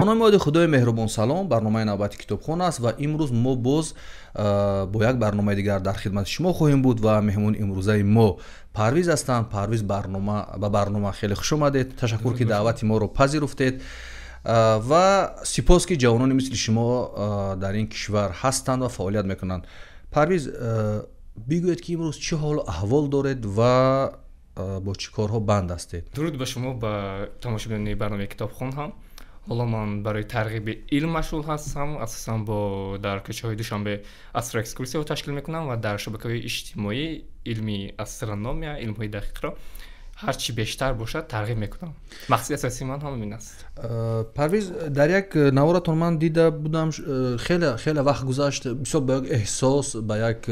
Номи оди Худои меҳрубон, салом. Барномаи навбати Китобхон аст ва имрӯз мо боз бо як барномаи дигар дар хидмати шумо хоҳем буд ва меҳмони имрӯзаи мо Парвиз ҳастанд. Парвиз, ба барнома хеле хуш омадед. Ташаккур, ки даъвати моро пазируфтед, ва сипос, ки ҷавонони мисли шумо дар ин кишвар ҳастанд ва фаъолият мекунанд. Парвиз, бигӯед, ки имрӯз чӣ ҳолу аҳвол доред ва бо чӣ корҳо банд ҳастед? Дуруд ба шумо, ба тамошобинони барномаи Китобхон ҳам. Ҳоло ман барои тарғиби илм машғул ҳастам. Асосан бо дар кӯчаҳои Душанбе астроэкскурсияҳо ташкил мекунам ва дар шабакаҳои иҷтимоӣ илми астрономия, илмҳои дақиқро ҳар чӣ бештар бошад, тарғиб мекунам. Мақсади асосии ман ҳамин аст. Парвиз, дар як наворатон ман дида будам, хеле хеле вақт гузашт, бисёр бо як эҳсос, ба як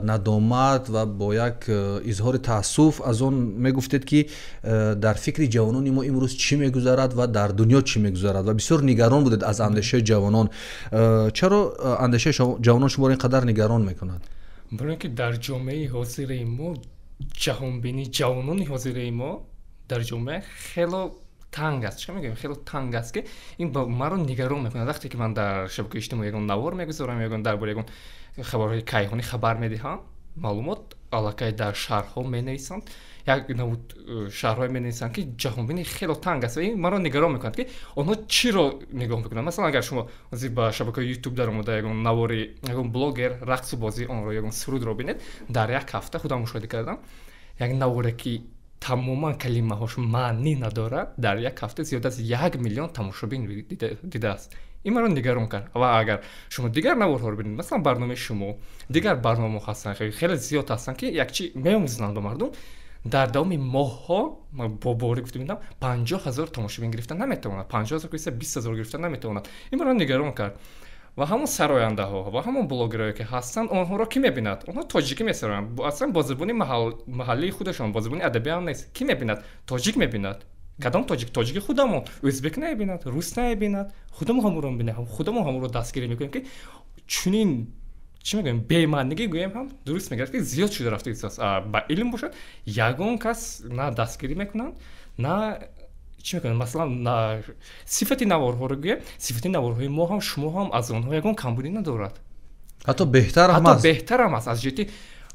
надомат ва бо як изҳори таассуф аз он мегуфтед, ки дар фикри ҷавонони мо имрӯз чӣ мегузарад ва дар дунё чӣ мегузарад, ва бисёр нигарон будед аз андешаи ҷавонон. Чаро андешаи ҷавонон шуморо ин қадар нигарон мекунад? Барои ин ки дар ҷомеаи ҳозираи мо ҷаҳонбинии ҷавонони ҳозираи мо дар ҷомеа хело танг аст. Чӣ мегӯем, хело танг аст, ки ин маро нигарон мекунад. Вақте ки ман дар шабакаи иҷтимоӣ ягон навор мегузорам, ягон дар бораи ягон хабарҳои кайҳонӣ хабар медиҳам, маълумот аллакай дар шарҳҳо менависанд, як навъ шарҳҳое менависанд, ки ҷаҳонбинӣ хело танг аст, ва ин маро нигарон мекунад, ки онҳо чиро нигоҳ мекунанд. Масалан, агар шумо ҳозир ба шабакаи Ютуб даромада, ягон навори ягон блогер, рақсу бозии онро, ягон сурудро бинед, дар як ҳафта, худам мушоҳида кардам, як наворе ки тамоман калимаҳош маънӣ надорад, дар як ҳафта зиёд аз 1 миллион тамошобин дидааст. Ин маро нигарон кард. Ва агар шумо дигар наворҳоро бинед, масалан, барномаи шумо, дигар барномаҳо ҳастанд, хеле зиёд ҳастанд, ки якчи меомӯзонанд ба мардум, дар давоми моҳҳо, бо боварӣ гуфта медиҳам, 50 000 тамошобин гирифта наметавонад, 50 000 гирифта, 20 000 гирифта наметавонад. Ин маро нигарон кард. Ва ҳамон сарояндаҳо ва ҳамон блогерое ки ҳастанд, онҳоро кӣ мебинад? Онҳо тоҷикӣ месароянд, аслан бо забони маҳаллии худашон, бо забони адабӣ ҳам нест. Кӣ мебинад? Тоҷик мебинад. Кадом тоҷик? Тоҷики худамон. Ӯзбек намебинад, рус намебинад, худамон ҳамонро мебинем, худамон ҳамонро дастгирӣ мекунем, ки чунин, чӣ мегӯем, бемаънигӣ гӯем ҳам дуруст мегӯяд, ки зиёд шуда рафтааст. Ба илм бошад, ягон кас на дастгирӣ мекунанд, на чӣ мекунанд. Масалан, сифати наворҳоро гӯем, сифати наворҳои мо ҳам, шумо ҳам аз онҳо ягон камбудӣ надорад. Ҳатто беҳтарам аст. Беҳтарам аст аз ҷиҳати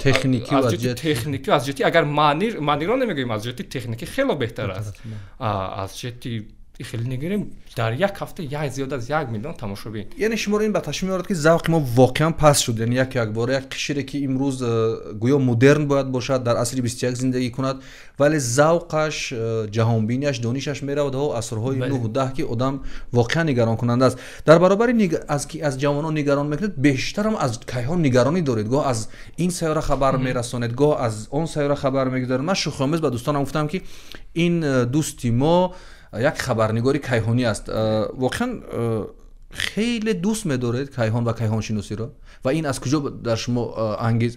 техникӣ. Аз ҷиҳати техникӣ, аз ҷиҳати, агар маъниро намегӯем, аз ҷиҳати техникӣ хело беҳтар аст. Аз ҷиҳати хеле нигирем, дар як ҳафта як зиёд аз 1 миллион тамошобин. Яъне шуморо ин ба ташвиш меорад, ки завқи мо воқеан паст шуд, яъне як якбора як қишре, ки имрӯз гӯё модерн бояд бошад, дар асри 21 зиндагӣ кунад, вале завқаш, ҷаҳонбинияш, донишаш меравад ҳо асрҳои 9-10, ки одам воқеан нигаронкунанда аст. Дар баробари аз ҷавонон нигарон мекунед, бештарам аз кайҳон нигаронӣ доред. Гоҳ аз ин сайёра хабар мерасонед, гоҳ аз он сайёра хабар мегузоред. Ман шӯхиомез ба дӯстонам гуфтам, ки ин дӯсти мо як хабарнигори кайҳонӣ аст. Воқеан хеле дӯст медоред кайҳон ва кайҳоншиносиро ва ин аз куҷо дар шумо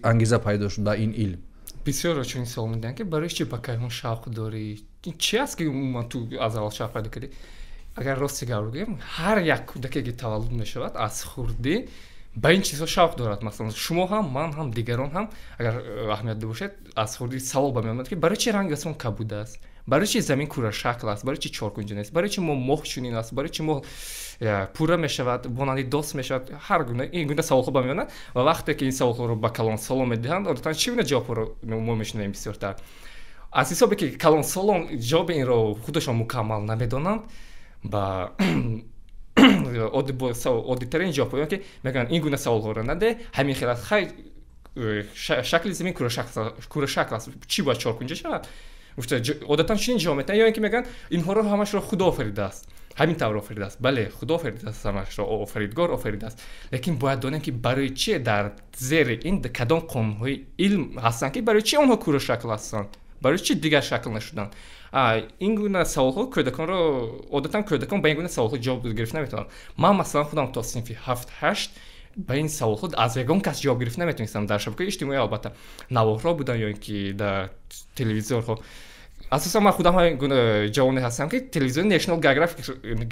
ангеза пайдо шуд ба ин илм? Бисёрро чунин савол медиҳанд, ки барои чи ба кайҳон шавқ дорӣ, чи аст, ки умуман ту аз аввал шавқ пайдо кардӣ? Агар рости гап гӯем, ҳар як кӯдаке ки таваллуд мешавад, аз хурдӣ ба ин чизҳо шавқ дорад. Масалан, шумо ҳам, ман ҳам, дигарон ҳам, агар аҳамият бошед, аз хурдӣ савол ба меомад, ки барои чи ранги осмон кабуд аст, барои чи замин курашакл аст, барои чи чоркунҷа нест, барои чи мо моҳ чунин аст, барои чи моҳ пурра мешавад, монанди дос мешавад. Ҳар гуна ин гуна саволҳо ба меонад. Ва вақте ки ин саволҳоро ба калонсолон медиҳанд, одатан чӣ гуна ҷавобҳоро мо мешунавем? Бисёртар аз ҳисобе ки калонсолон ҷавоби инро худашон мукаммал намедонанд, ба оддитарин ҷавобҳое ки мегӯянд: «Ин гуна саволҳоро наде, ҳамин хел аст. Хай, шакли замин курашакл аст, чӣ бояд чоркунҷа шавад?» Гуфта, одатан чунин ҷавоб метаҳанд. Ё ин ки мегӯянд: «Инҳоро ҳамашро Худо офаридааст, ҳамин тавр офаридааст». Бале, Худо офаридааст ҳамашро, Офаридгор офаридааст, лекин бояд донем, ки барои чи, дар зери ин кадом қонунҳои илм ҳастанд, ки барои чи онҳо курашакл ҳастанд, барои чи дигар шакл нашуданд. Ин гуна саволҳо кӯдаконро, одатан кӯдакон ба ин гуна саволҳо ҷавоб гирифта наметавонанд. Ман, масалан, худам то синфи ҳафт ҳашт ба ин саволҳо аз ягон кас ҷавоб гирифта наметавонистам. Дар шабакаи иҷтимоӣ, албатта, наворҳо буданд ё ин ки дар телевизорҳо. Асосан ман худам ҳамин ҷавоне ҳастам, ки телевизиони National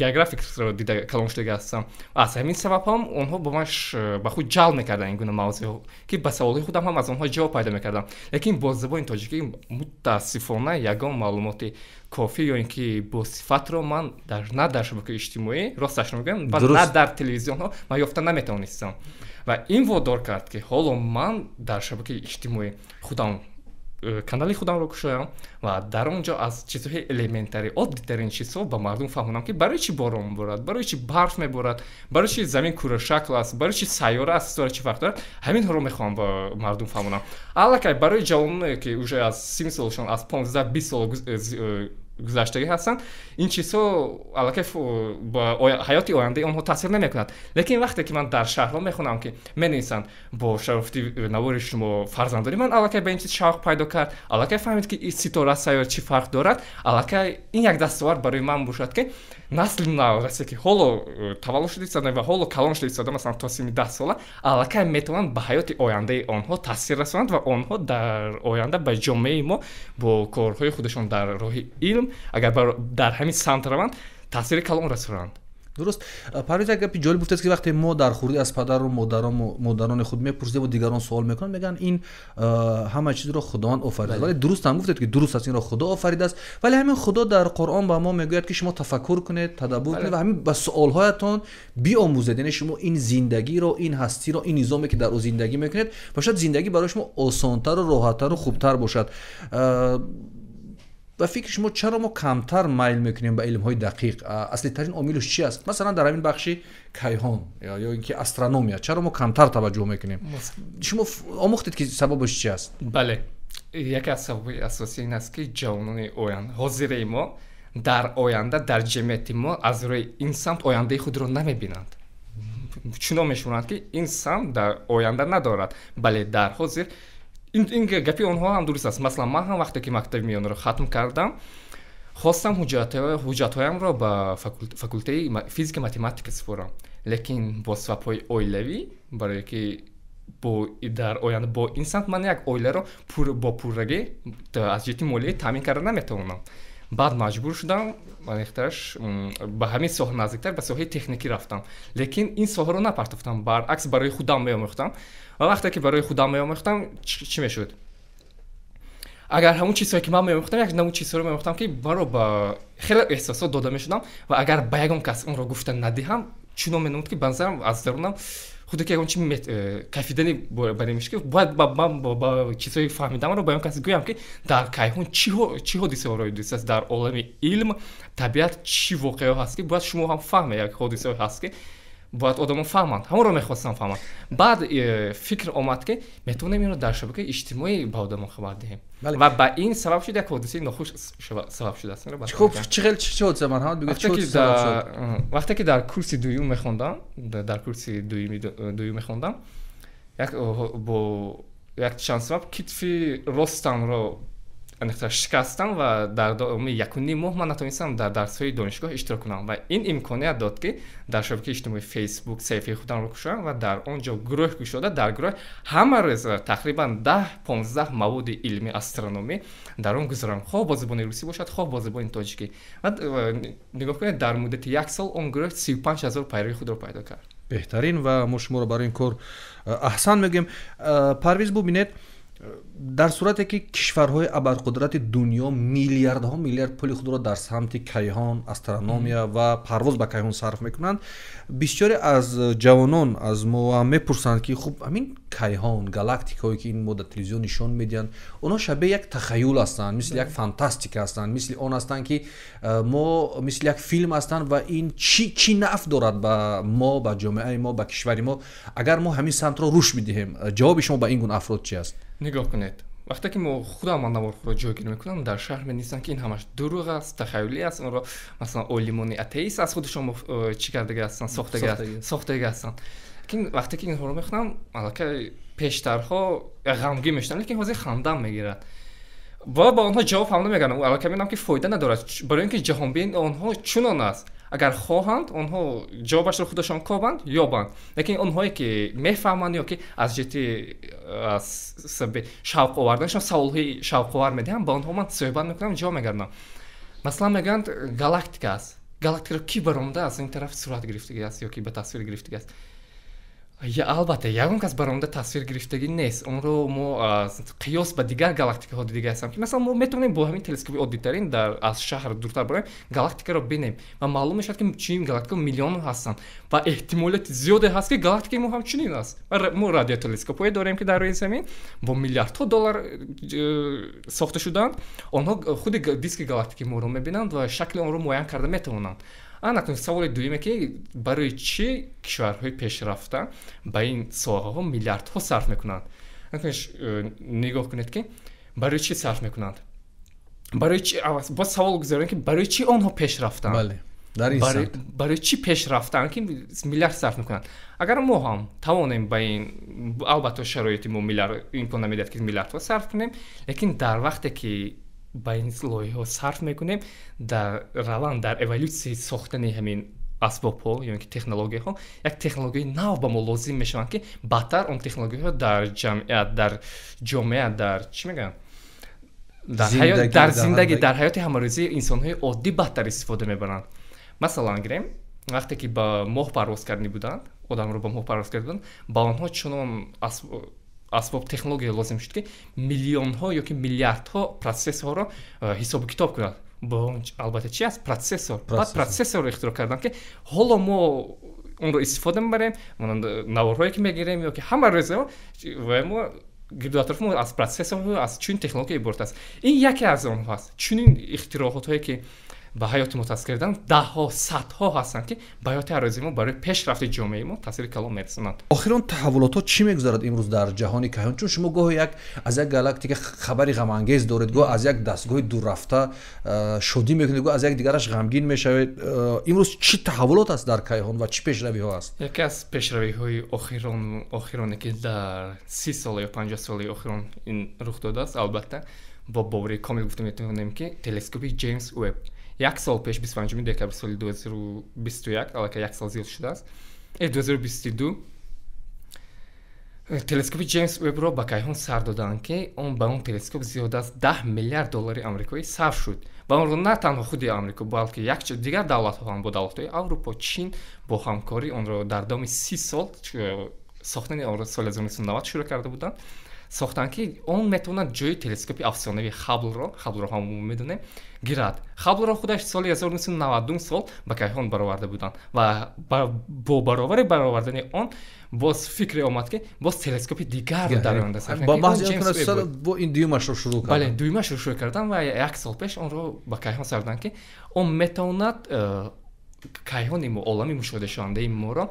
Geographic-ро дида калон шудага ҳастам. Аз ҳамин сабаб ҳам онҳо ба ман ба худ ҷалб мекарданд ин гуна мавзӯъҳо, ки ба саволҳои худам ҳам аз онҳо ҷавоб пайдо мекардам. Лекин бо забони тоҷикӣ мутаассифона ягон маълумоти кофӣ ё ин ки бо сифатро ман на дар шабакаи иҷтимоӣ, росташро мегӯям, на дар телевизионҳо ман ёфта наметавонистам. Ва ин водор кард, ки ҳоло ман дар шабакаи иҷтимоӣ худам канали худамро кушоям ва дар он ҷо аз чизҳои элементарӣ, оддитарин чизҳо ба мардум фаҳмонам, ки барои чӣ борон меборад, барои чӣ барф меборад, барои чӣ замин курашакл аст, барои чӣ сайёра аз ситора чӣ фарқ дорад. Ҳаминҳоро мехоҳам ба мардум фаҳмонам. Аллакай барои ҷавононе, ки уже аз 30 солшон, аз 15-20 сол гузаштагӣ ҳастанд, ин чизҳо аллакай ба ҳаёти ояндаи онҳо таъсир намекунад. Лекин вақте ки ман дар шаҳрҳо мехонам, ки менависанд бо шарофати навори шумо фарзандони ман аллакай ба ин чиз шавқ пайдо кард, аллакай фаҳмид, ки ситора сайёра чӣ фарқ дорад, аллакай ин як дастовард барои ман бошад, ки насли наврасе, ки ҳоло таваллуд шуда истода ва ҳоло калон шуда истода, масалан то синни 10 сола, аллакай метавонанд ба ҳаёти ояндаи онҳо таъсир расонанд ва онҳо дар оянда ба ҷомеаи мо бо корҳои худашон дар роҳи илм, агар дар ҳамин самт раванд, таъсири калон расонанд. Дуруст. Парвиз, як гапи ҷолиб гуфтааст, ки вақте мо дар хурдӣ аз падару модарони худ мепурсидем ва дигарон суол мекунанд, мегӯянд, ин ҳама чизро Худованд офаридааст. Вале дуруст ҳам гуфтед, ки дуруст аст, инро Худо офаридааст, вале ҳамин Худо дар Қуръон ба мо мегӯяд, ки шумо тафаккур кунед, тадаббур кунед ва ҳамин ба суолҳоятон биомӯзед. Яъне шумо ин зиндагиро, ин ҳастиро, ин низоме, ки дар ӯ зиндагӣ мекунед, ва шояд зиндагӣ барои шумо осонтару роҳаттару хубтар бошад. Ба фикри шумо, чаро мо камтар майл мекунем ба илмҳои дақиқ? Аслитарин омилаш чи аст? Масалан, дар ҳамин бахши кайҳон ё ин ки астрономия чаро мо камтар таваҷҷӯҳ мекунем? Шумо омӯхтед, ки сабабаш чи аст? Бале, яке аз сабабҳои асосӣ ин аст, ки ҷавонони ҳозираи мо дар оянда дар ҷамъияти мо аз рӯи ин самт ояндаи худро намебинанд. Чунон мешуморанд, ки ин самт дар оянда надорад. Бале, дар ҳозир ин гапи онҳо ҳам дуруст аст. Масалан, ман ҳам вақте ки мактаби миёнаро хатм кардам, хостам ҳуҷҷатҳоямро ба факултаи физика математика супорам, лекин бо сабабҳои оилавӣ, барое ки дар оянда бо ин самт ман як оиларо бо пуррагӣ аз ҷиҳати молия таъмин карда наметавонам. Баъд маҷбур шудам аниқтараш ба ҳамин соҳа наздиктар, ба соҳаи техникӣ рафтам. Лекин ин соҳаро напартофтам, баръакс барои худам меомӯхтам. Ва вақте ки барои худам меомӯхтам, чӣ мешуд? Агар ҳамон чизҳое, ки ман меомӯхтам, як намуд чизҳоро меомӯхтам, ки маро ба хеле эҳсосот дода мешудам ва агар ба ягон кас онро гуфта надиҳам, чунон менамуд, ки ба назарам аз дарунам худе ки ягон чи кафидани баре мешуд, ки бояд ман ба чизҳои фаҳмидамро ба ягон кас гӯям, ки дар кайҳон чӣ ҳодисаҳо рӯй додааст, дар олами илм, табиат чӣ воқеаҳо ҳаст, ки бояд шумо ҳам фаҳмед. Як ҳодисаҳое ҳаст, ки бояд одамон фаҳманд. Ҳамонро мехостам фаҳманд. Баъд фикр омад, ки метавонем инро дар шабакаи иҷтимоӣ ба одамон хабар диҳем. Ва ба ин сабаб шуд, як ҳодисаи нохуш сабаб шудааст. Хуб, чӣ ҳодиса, марҳамат бигӯед, чӣ ҳодиса сабаб шуд? Вақте ки дар курси дуюм мехондам, дар курси дуюм мехондам, як бо як чанд сабаб китфи ростамро аниқтар шикастам ва дар давоми 1,5 моҳ ман натавонистам дар дарсҳои донишгоҳ иштирок кунам. Ва ин имконият дод, ки дар шабакаи иҷтимоии Фейсбук саҳифаи худамро кушоям ва дар он ҷо гурӯҳ кушода, дар гурӯҳ ҳама рӯз тақрибан 10-15 маводи илми астрономӣ дар он гузорам, хоҳ бо забони русӣ бошад, хоҳ бо забони тоҷикӣ. Ва нигоҳ кунед, дар муддати як сол он гурӯҳ 35 000 пайрави худро пайдо кард. Беҳтарин, ва мо шуморо барои ин кор аҳсан мегӯем. Парвиз, бубинед, дар сурате ки кишварҳои абарқудрати дунё миллиардҳо миллиард пули худро дар самти кайҳон, астрономия ва парвоз ба кайҳон сарф мекунанд, бисёре аз ҷавонон аз мо ҳам мепурсанд, ки хуб, ҳамин кайҳон, галактикаҳое, ки ин мо дар телевизион нишон медиҳанд, онҳо шабеҳи як тахаюл ҳастанд, мисли як фантастика ҳастанд, мисли он ҳастанд, ки мо мисли як филм ҳастанд, ва ин чӣ нафъ дорад ба мо, ба ҷомеаи мо, ба кишвари мо, агар мо ҳамин самтро рушд бидиҳем? Ҷавоби шумо ба ин гуна афрод чи аст? Нигоҳ кунед, вақте ки мо худам ман наворҳоро ҷойгир мекунам, дар шаҳр менависанд, ки ин ҳамаш дурӯғ аст, тахаюлӣ аст, онро масалан олимони атеист аз худашон чӣ кардага ҳастанд, сохтага ҳастанд. Лекин вақте ки инҳоро мехонам, аллакай пештарҳо ғамгин мешудам, лекин ҳозир хандам мегирад ва ба онҳо ҷавоб ҳам намегардам. Аллакай медонам, ки фоида надорад, барои ин ки ҷаҳонбини онҳо чунон аст. Агар хоҳанд, онҳо ҷавобашро худашон кобанд, ёбанд. Лекин онҳое ки мефаҳманд ё ки аз ҷиҳати сабаби шавқ оварданашон саволҳои шавқовар медиҳанд, ба онҳо ман суҳбат мекунам, ҷавоб мегардам. Масалан, мегӯянд, галактика аст. Галактикаро кӣ баромада аз ин тараф сурат гирифтагӣ аст ё ки ба тасвир гирифтагӣ аст? Албатта, ягон кас баромада тасвир гирифтагӣ нест. Онро мо аз қиёс ба дигар галактикаҳо дида ҳастам, ки масалан мо метавонем бо ҳамин телескопи оддитарин дар аз шаҳр дуртар бароем, галактикаро бинем ва маълум мешавад, ки чунин галактикаҳо миллионҳо ҳастанд ва эҳтимолияти зиёде ҳаст, ки галактикаи мо ҳам чунин аст. Мо радиотелескопҳое дорем, ки дар рӯи замин бо миллиардҳо доллар сохта шудаанд. Онҳо худи диски галактикаи моро мебинанд ва шакли онро муайян карда метавонанд. Ана саволи дуюме, ки барои чӣ кишварҳои пешрафта ба ин соҳаҳо миллиардҳо сарф мекунанд? Нигоҳ кунед, ки барои чӣ сарф мекунанд, барои чӣ. Боз савол гузорем, ки барои чӣ онҳо пеш рафтанд, барои чӣ пеш рафтанд, ки миллиард сарф мекунанд? Агар мо ҳам тавонем ба ин, албатта, шароити мо миллиард имкон намедиҳад, ки миллиардҳо сарф кунем, лекин дар вақте ки ба ин лоиҳаҳо сарф мекунем, дар раванд, дар эволюсияи сохтани ҳамин асбобҳо ё ки технологияҳо як технологияи нав ба мо лозим мешаванд, ки баъдтар он технологияҳо дар ҷамъият, дар ҷомеа, дар чӣ мегӯянд, дар зиндагӣ, дар ҳаёти ҳамарӯзии инсонҳои оддӣ баъдтар истифода мебаранд. Масалан, гирем, вақте ки ба моҳ парвоз карданӣ буданд, одамро ба моҳ парвоз карда буданд, ба онҳо чунон асбоб, технология лозим шуд, ки миллионҳо ё ки миллиардҳо процессорро ҳисобу китоб кунад. Бо албатта, чи аст процессор? Баъд процессорро ихтироъ карданд, ки ҳоло мо онро истифода мебарем. Наворҳое ки мегирем ё ки ҳама рӯза ва мо гирду атрофи мо аз процессорҳо, аз чунин технология иборат аст. Ин яке аз онҳо аст. Чунин ихтироотҳое, ки ба ҳаёти мо таъсир карданд, даҳҳо, садҳо ҳастанд, ки ба ҳаёти ҳаррӯзаи мо, барои пешрафти ҷомеаи мо таъсири калон мерасонанд. Охирон таҳаввулотҳо чӣ мегузарад имрӯз дар ҷаҳони кайҳон? Чун шумо гоҳе як аз як галактика хабари ғамангез доред, гоҳ аз як дастгоҳи дуррафта шодӣ мекунед, гоҳ аз як дигараш ғамгин мешавед. Имрӯз чӣ таҳаввулот аст дар кайҳон ва чӣ пешравиҳо аст? Яке аз пешравиҳои охироне, ки дар 30 сола ё 50 солаи охирон ин рух додааст, албатта, бо боварии комил гуфта метавонем, ки телескопи Ҷеймс Уеб як сол пеш, 25 декабри соли 2021, аллакай як сол зиёд шудааст, 2022, телескопи Ҷеймс Уебро ба кайҳон сар доданд, ки он ба он телескоп зиёда аз 10 миллиард доллари амрикоӣ сарф шуд ва онро на танҳо худи Амрико, балки як дигар давлатҳо ҳам, бо давлатҳои Аврупо, Чин бо ҳамкорӣ онро дар давоми 30 сол сохтани онро соли 1990 шурӯъ карда буданд, сохтанд, ки он метавонад ҷои телескопи афсонавии Хаблро, Хаблро ҳам медонем, гирад. Хаблро худаш соли 1992 сол ба кайҳон бароварда буданд ва бо баровари баровардани он боз фикре омад, ки боз телескопи дигарро дар оянда. Бо ин дуюмашро шурӯъ карданд. Бале, дуюмашро шурӯъ карданд ва як сол пеш онро ба кайҳон сарданд, ки он метавонад кайҳони мо, олами мушоҳидашавандаи моро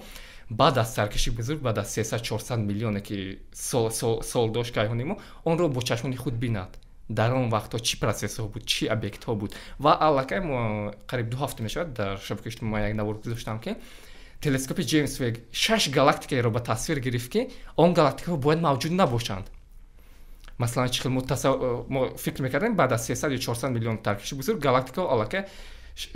баъд аз саркаши бузург, баъд аз 300-400 миллионе ки сол дошт кайҳони мо, онро бо чашмони худ бинад, дар он вақтҳо чӣ процессҳо буд, чӣ объектҳо буд. Ва аллакай мо қариб 2 ҳафта мешавад, дар шабакаи иҷтимоӣ як навор гузоштам, ки телескопи Ҷеймс Веб шаш галактикаеро ба тасвир гирифт, ки он галактикаҳо бояд мавҷуд набошанд. Масалан, чӣ хел мо фикр мекардем, баъд аз 300 ё 400 миллион таркиши бузург галактикаҳо аллакай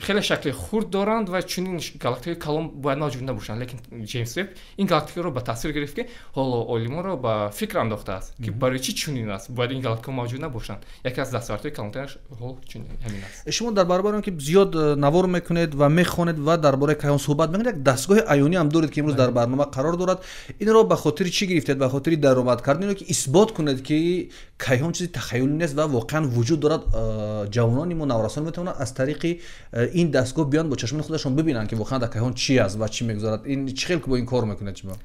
хеле шакли хурд доранд ва чунин галактикаи калон бояд мавҷуд набошанд. Лекин Ҷеймс Веб ин галактикаро ба тасвир гирифт, ки ҳоло олимонро ба фикр андохтааст, ки барои чӣ чунин аст, бояд ин галактикаҳо мавҷуд набошанд. Яке аз дастовардҳои калонтаринаш ҳоло ҳамин аст. Шумо дар баробари он ки зиёд навор мекунед ва мехонед ва дар бораи кайҳон суҳбат мекунед, як дастгоҳи аёнӣ ҳам доред, ки имрӯз дар барнома қарор дорад. Инро ба хотири чӣ гирифтед? Ба хотири даромад кардан ё ки исбот кунед, ки кайҳон чизи тахайюлӣ нест ва воқеан вуҷуд дорад, ҷавонони мо, наврасон метавонанд аз тариқи ин дастгоҳ биён, бо чашмони худашон бибинанд, ки воқеан дар кайҳон чӣ аст ва чӣ мегузарад? Ин чӣ хел бо ин кор мекунед шумо?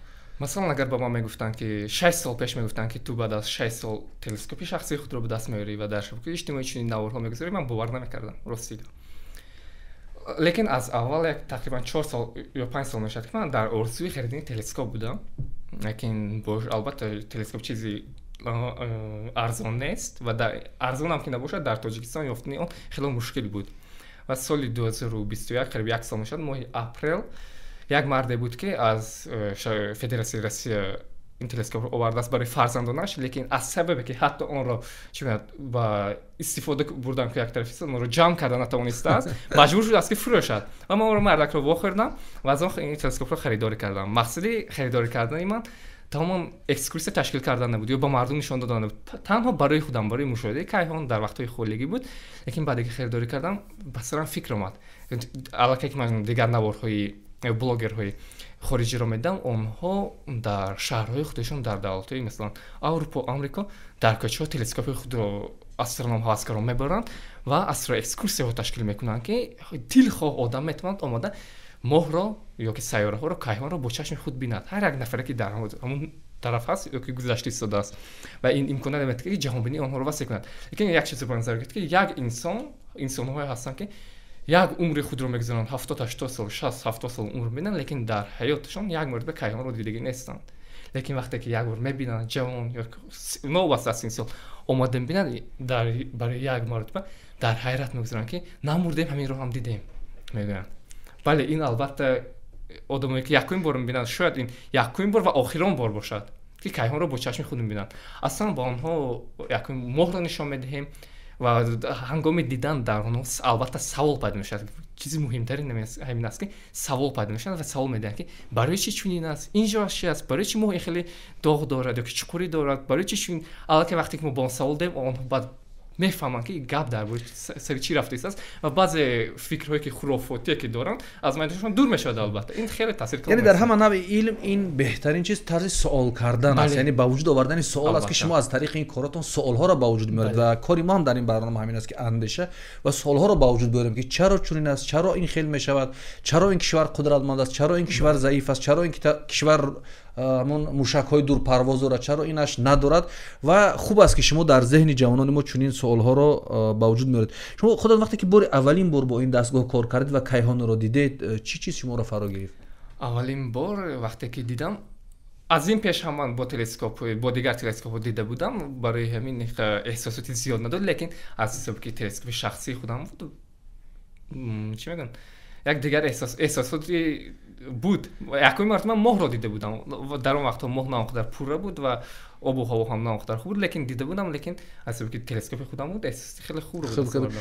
Масалан, агар ба ман мегуфтанд, ки 6 сол пеш мегуфтанд, ки ту баъд аз 6 сол телескопи шахсии худро ба даст меорӣ ва дар шабакаи иҷтимоӣ чунин наворҳо мегузорӣ, ман бовар намекардам, рости. Лекин аз аввал, як тақрибан 4 сол ё 5 сол мешавад, ки ман дар орзуи харидани телескоп будам. Лекин албатта, телескоп чизи арзон нест ва арзонам ки набошад, дар Тоҷикистон ёфтани он хеле мушкил буд. Ва соли 2021, қариб як сол мешавад, моҳи апрел, як марде буд, ки аз Федератсияи Россия ин телескопро овардааст барои фарзандонаш, лекин аз сабабе ки ҳатто онро чӣ мегӯяд ба истифода бурдан ки як тарафи онро ҷамъ карда натавонистааст, маҷбур шудааст ки фурӯшад. Ва ман онро мардакро вохӯрдам ва аз он ин телескопро харидорӣ кардам. Мақсади харидорӣ кардани ман тамоман экскурсия ташкил кардан набуд ё ба мардум нишон додан набуд, танҳо барои худам, барои мушоҳидаи кайҳон дар вақтҳои холигӣ буд. Лекин баъде ки харидорӣ кардам, ба сарам фикр омад, аллакай ки ман дигар наворҳои блогерҳои хориҷиро медидам, онҳо дар шаҳрҳои худашон, дар давлатҳои масалан Аврупо, Амрико дар кӯчаҳо телескопи худро астрономҳо аскарон мебаранд ва астроэкскурсияҳо ташкил мекунанд, ки дилхоҳ одам метавонад омода моҳро ё ки сайёраҳоро, кайҳонро бо чашми худ бинад. Ҳар як нафаре ки дар ҳамон тараф ҳаст ё ки гузашта истодааст, ва ин имконият медиҳад ки ҷаҳонбинии онҳоро васеъ кунад. Лекин як чизе ба назар гирифт, ки як инсон, инсонҳое ҳастанд, ки як умри худро мегузаронанд, 70-80 сол, 60-70 сол умр мебинанд, лекин дар ҳаёташон як маротиба кайҳонро дидагӣ нестанд. Лекин вақте ки як бор мебинанд, ҷавон ё новобаста аз синни сол омада мебинанд, барои як маротиба дар ҳайрат мегузаранд, ки намурдем, ҳаминро ҳам дидем, мегӯянд. Бале, ин албатта одамое ки якумин бор мебинанд, шояд ин якумин бор ва охирон бор бошад, ки кайҳонро бо чашми худ мебинанд. Аслан ба онҳо якумин моҳро нишон медиҳем ва ҳангоми дидан дар онҳо албатта савол пайдо мешавад. Чизи муҳимтарин ҳамин аст, ки савол пайдо мешавад ва савол медиҳанд, ки барои чӣ чунин аст, ин ҷо чи аст, барои чӣ моҳ ин хеле доғ дорад ё ки чуқурӣ дорад, барои чӣ чунин. Аллакай вақте ки мо бо он савол диҳем, онҳо баъд мефаҳманд, ки гап дар бораи сари чӣ рафта истааст ва баъзе фикрҳое ки хурофотие ки доранд, аз майдонашон дур мешавад. Албатта ин хеле таъсир яъне дар ҳама навъи илм ин беҳтарин чиз тарзи суол кардан аст, яъне ба вуҷуд овардани суол аст, ки шумо аз тариқи ин коротон суолҳоро ба вуҷуд меоред. Ва кори мо ҳам дар ин барнома ҳамин аст, ки андеша ва суолҳоро ба вуҷуд биёрем, ки чаро чунин аст, чаро ин хел мешавад, чаро ин кишвар қудратманд аст, чаро ин кишвар заиф аст, чаро ин кишвар ҳамон мушакҳои дурпарвоз дорад, чаро инаш надорад. Ва хуб аст, ки шумо дар зеҳни ҷавонони мо чунин суолҳоро ба вуҷуд меоред. Шумо худат вақте ки бори аввалин бор бо ин дастгоҳ кор кардед ва кайҳонро дидед, чӣ чиз шуморо фаро гирифт? Аввалин бор вақте ки дидам, аз ин пеш ҳам ман бо телескоп, бо дигар телескопҳо дида будам, барои ҳамин эҳсосоти зиёд надод, лекин аз ҳисоби ки телескопи шахсии худам буд, чӣ мегӯянд, як дигар эҳсосоти буд. Якуми маротиба ман моҳро дида будам. Дар он вақтҳо моҳ на он қадар пурра буд ва обу ҳаво ҳам на он қадар хуб буд, лекин дида будам. Лекин аз ҳисоби ки телескопи худам буд, эҳсоси хеле хуб буд.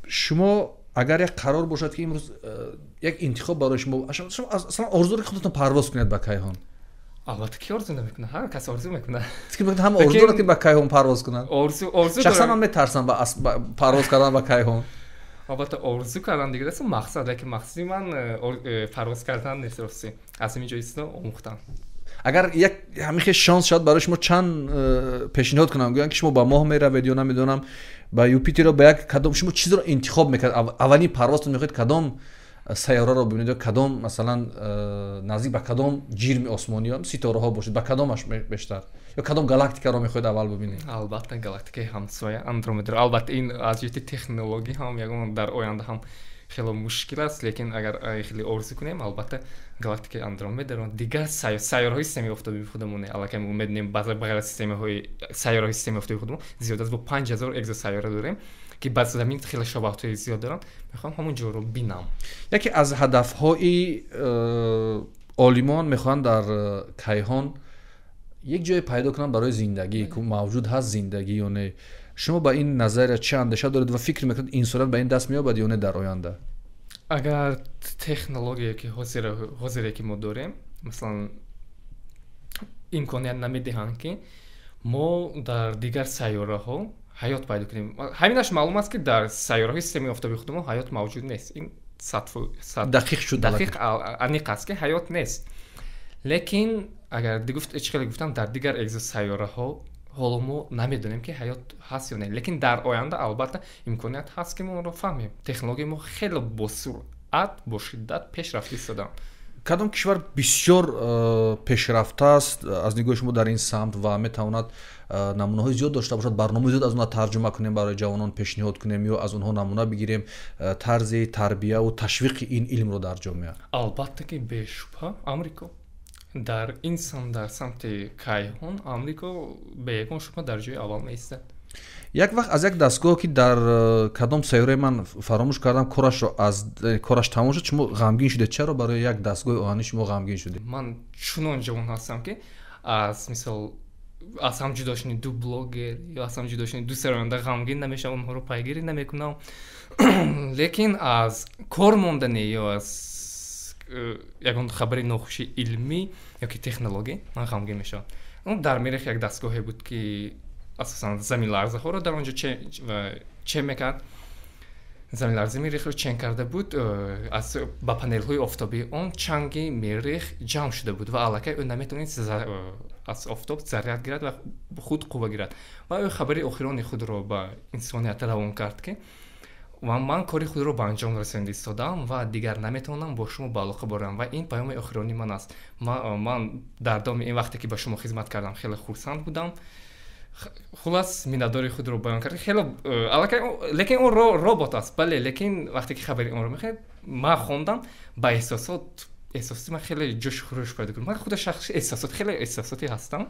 Шумо агар як қарор бошад, ки имрӯз як интихоб барои шумо, шумо аслан орзу доред, худатон парвоз кунед ба кайҳон? Албатта, ки орзу намекунад? Ҳар кас орзу мекунад. Фикр мекунед, ҳама орзу дорад, ки ба кайҳон парвоз кунанд? Орзу Шахсан ман метарсам ба парвоз кардан ба кайҳон. Албатта, орзу кардан дигар аст, мақсад, лекин мақсади ман парвоз кардан нест, рости, аз ҳамин ҷо истода омӯхтан. Агар як ҳамин хел шанс шавад барои шумо, чанд пешниҳод кунам, гӯянд, ки шумо ба моҳ меравед ё намедонам ба Юпитеро, ба як кадом, шумо чизро интихоб мекард? Аввалин парвозтон мехоҳед кадом сайёраро бибинед ё кадом, масалан, наздик ба кадом ҷирми осмонӣ ё ситораҳо бошед, ба кадомаш бештар ё кадом галактикаро мехоҳед аввал бибинед? Албатта, галактикаи ҳамсоя Андромедро. Албатта, ин аз ҷиҳати технологӣ ҳам ягон дар оянда ҳам хеле мушкил аст, лекин агар хеле орзу кунем, албатта галактикаи Андромедаро, дигар сайёраҳои системаи офтобии худамон. Аллакай мо медонем, ба ғайр аз системаҳои сайёраҳои системаи офтобии худамон зиёд аз бо 5000 экзосайёра дорем, ки ба замин хеле шабоҳатҳои зиёд доранд. Мехоҳам ҳамон ҷоро бинам. Яке аз ҳадафҳои олимон, мехоҳанд дар кайҳон як ҷое пайдо кунанд барои зиндагӣ, ки мавҷуд ҳаст зиндагӣ ё не. Шумо ба ин назария чӣ андеша доред ва фикр мекунед, инсоният ба ин даст меёбад ё не дар оянда? Агар технологие ки ҳозире ки мо дорем, масалан, имконият намедиҳанд, ки мо дар дигар сайёраҳо ҳаёт пайдо кунем, ҳаминаш маълум аст, ки дар сайёраҳои системаи офтобии худамон ҳаёт мавҷуд нест. Ин дақиқ шуд. Дақиқ, аниқ аст, ки ҳаёт нест. Лекин агар чӣ хеле гуфтам, дар дигар экзосайёраҳо ҳоло мо намедонем, ки ҳаёт ҳаст ё не, лекин дар оянда албатта имконият ҳаст, ки мо онро фаҳмем. Технологияи мо хеле бо суръат, бо шиддат пешрафта истодаанд. Кадом кишвар бисёр пешрафта аст аз нигоҳи шумо дар ин самт ва метавонад намунаҳои зиёд дошта бошад, барномаи зиёд аз онҳо тарҷума кунем, барои ҷавонон пешниҳод кунем ё аз онҳо намуна бигирем тарзи тарбияву ташвиқи ин илмро дар ҷомеа? Албатта ки, бешубҳа, Амрико. Дар ин самт, дар самти кайҳон, Амрико бе ягон шубҳа дар ҷои аввал меистад. Як вақт аз як дастгоҳ, ки дар кадом сайёраи ман фаромӯш кардам, корашро аз кораш тамом шуд, шумо ғамгин шудед. Чаро барои як дастгоҳи оҳанӣ шумо ғамгин шудед? Ман чунон ҷавон ҳастам, ки Аз мисол аз ҳам ҷудо шудани ду блогер ё аз ҳам ҷудо шудани ду сароянда ғамгин намешавам, онҳоро пайгирӣ намекунам. Лекин аз кор мондани ё аз ягон хабари нохуши илмӣ ёки технологӣ ман ғамгин мешавам. Дар Мерих як дастгоҳе буд, ки асосан заминларзаҳоро дар он ҷо чен мекард. Заминларзаи Мерихро чен карда буд. Аз ба панелҳои офтобии он чанги Мерих ҷамъ шуда буд ва аллакай ӯ наметавонист аз офтоб заряд гирад ва худ қувва гирад. Ва ӯ хабари охирони худро ба инсоният равон кард, ки ва ман кори худро ба анҷом расонида истодам ва дигар наметавонам бо шумо ба алоқа борам ва ин паёми охирони ман аст. Ман дар давоми ин вақте ки ба шумо хизмат кардам, хеле хурсанд будам. Хулас, миннатдори худро баён кард. Хеле аллакай, лекин он робот аст, бале, лекин вақте ки хабари онро мехонед, ман хондам, ба эҳсосоти ман хеле ҷӯшу хурӯш пайдо кард. Ман худ шахси эҳсосот, хеле эҳсосотӣ ҳастам.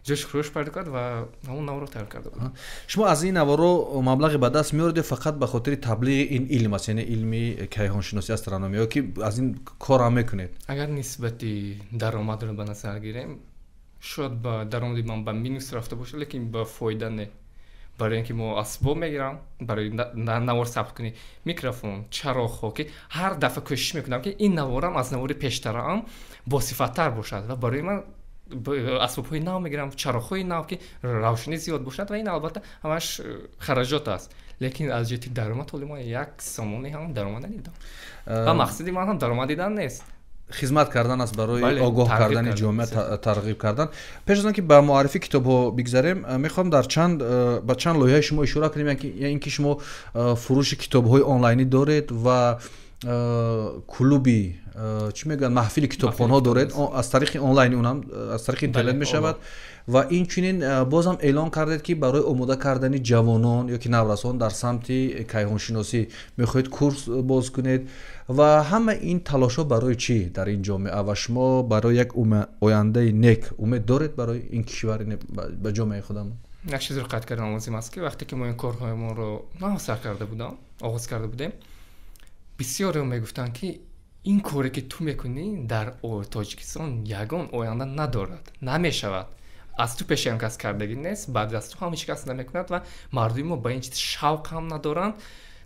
Ҷӯшу хурӯш пайдо кард ва ҳамон наворро тайёр карда будам. Шумо аз ин наворро маблағе ба даст меоред фақат ба хотири таблиғи ин илм аст, яъне илми кайҳоншиносӣ, астрономия, ё ки аз ин кор ҳам мекунед? Агар нисбати даромадро ба назар гирем, шояд ба даромади ман ба минус рафта бошад, лекин ба фоида не. Барои ин ки мо асбоб мегирам барои навор сабт кунӣ, микрофон, чароғҳо, ки ҳар дафъа кӯшиш мекунам, ки ин наворам аз навори пештараам босифаттар бошад ва барои ман асбобҳои нав мегирам, чароғҳои нав, ки равшанӣ зиёд бошад ва ин албатта ҳамаш хараҷот аст. Лекин аз ҷиҳати даромад ҳоли ман як сомонӣ ҳам даромад надидам ва мақсади ман ҳам даромад дидан нест. Хизмат кардан аст барои огоҳ кардани ҷомеа, тарғиб кардан. Пеш аз он ки ба муаррифии китобҳо бигзарем, мехоҳам дар чанд ба чанд лоиҳаи шумо ишора кунем, ин ки шумо фурӯши китобҳои онлайнӣ доред ва клуби, чӣ мегӯянд, маҳфили китобхонҳо доред аз тариқи онлайн, унам аз тариқи интернет мешавад. Ва инчунин бозам эълон кардед, ки барои омода кардани ҷавонон ё ки наврасон дар самти кайҳоншиносӣ мехоҳед курс боз кунед. Ва ҳама ин талошҳо барои чӣ дар ин ҷомеа ва шумо барои як ояндаи нек умед доред барои ин кишвар, ба ҷомеаи худамон? Як чизро қайд кардан лозим аст, ки вақте ки мо ин корҳоямонро нав сар карда будам, оғоз карда будем, бисёрео мегуфтанд, ки ин коре ки ту мекунӣ, дар Тоҷикистон ягон оянда надорад, намешавад, аз ту пеш ягон кас кардагӣ нест, баъд аз ту ҳам ҳеҷ кас намекунад ва мардуми мо ба ин чиз шавқ ҳам надоранд,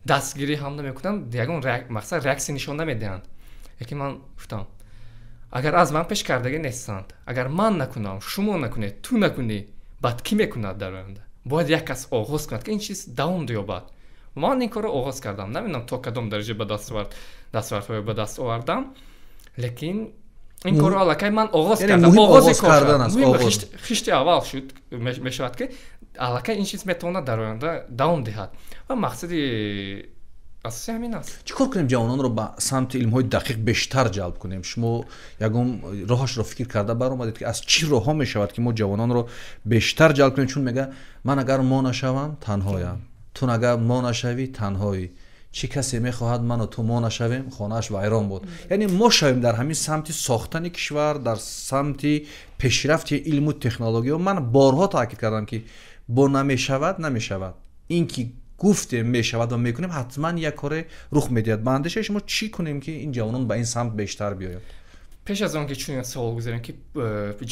дастгирӣ ҳам намекунанд, ягон мақсад реаксия нишон намедиҳанд. Лекин ман гуфтам, агар аз ман пеш кардагӣ нестанд, агар ман накунам, шумо накунед, ту накунӣ, баъд кӣ мекунад дар оянда? Бояд як кас оғоз кунад, ки ин чиз давом ёбад. Ман ин корро оғоз кардам, намедонам то кадом дараҷа ба дастовардҳое ба даст овардам, лекин ин корро аллакай ман оғоз кардам. Оғози кардан аст. Хишти аввал шуд мешавад, ки аллакай ин чиз метавонад дар оянда давом диҳад ва мақсади асосӣ ҳамин аст. Чӣ кор кунем, ҷавононро ба самти илмҳои дақиқ бештар ҷалб кунем? Шумо ягон роҳашро фикр карда баромадед, ки аз чӣ роҳҳо мешавад, ки мо ҷавононро бештар ҷалб кунем? Чун мега, ман агар мо нашавам, танҳоям, ту агар мо нашавӣ, танҳоӣ, чӣ касе мехоҳад ману ту мо нашавем, хонааш вайрон буд. Яъне мо шавем дар ҳамин самти сохтани кишвар, дар самти пешрафти илму технологиё. Ман борҳо таъкид кардам, ки бо намешавад намешавад. Ин ки гуфтем мешавад ва мекунем, ҳатман як коре рух медиҳад. Ба андешаи шумо, чӣ кунем, ки ин ҷавонон ба ин самт бештар биёянд? Пеш аз он ки чунин савол гузорем, ки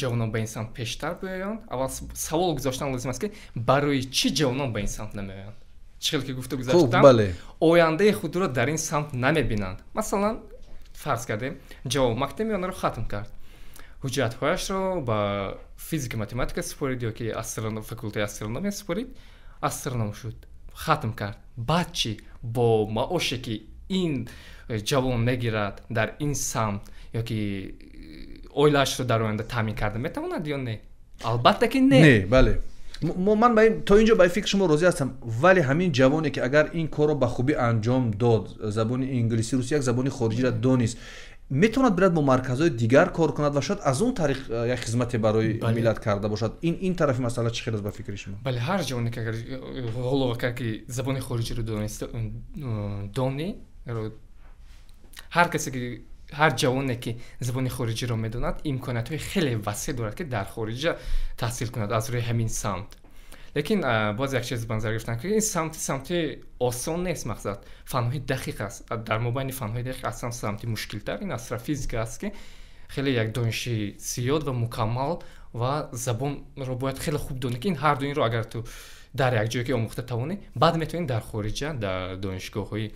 ҷавонон ба ин самт пештар биёянд, аввал савол гузоштан лозим аст, ки барои чӣ ҷавонон ба ин самт намеоянд. Чӣ хел ки гуфта гузаштам, ояндаи худро дар ин самт намебинанд. Масалан, фарз кардем, ҷавон мактаби миёнаро хатм кард, ҳуҷҷатҳояшро ба физика математика супорид ё ки факултаи астрономия супорид, астроном шуд, хатм кард. Баъд чӣ? Бо маоше ки ин ҷавон мегирад дар ин самт, ё ки оилаашро дар оянда таъмин карда метавонад ё не? Албатта ки не. Не, бале, ман то ин ҷо ба фикри шумо розӣ ҳастам, вале ҳамин ҷавоне ки агар ин корро ба хубӣ анҷом дод, забони инглисӣ, русӣ, як забони хориҷиро донист, метавонад бирад бо марказҳои дигар кор кунад ва шояд аз он тариқ як хизмате барои миллат карда бошад. Ин тарафи масъала чӣ хел аст ба фикри шумо? Бале, ҳар ҷавоне ки агар ғолова кард, ки забони хориҷиро дони, ҳар касе ки, ҳар ҷавоне ки забони хориҷиро медонад, имкониятҳои хеле васеъ дорад, ки дар хориҷа таҳсил кунад аз рӯи ҳамин самт. Лекин боз як чиз ба назар гирифтан, ки ин самти самти осон нест. Мақсад фанҳои дақиқ аст. Дар мобайни фанҳои дақиқ аслан самти мушкилтар ин астрофизика аст, ки хеле як дониши зиёд ва мукаммал ва забонро бояд хеле хуб донӣ, ки ин ҳар ду инро агар ту дар як ҷое ки омӯхта тавонӣ, баъд метавонӣ дар хориҷа дар донишгоҳҳои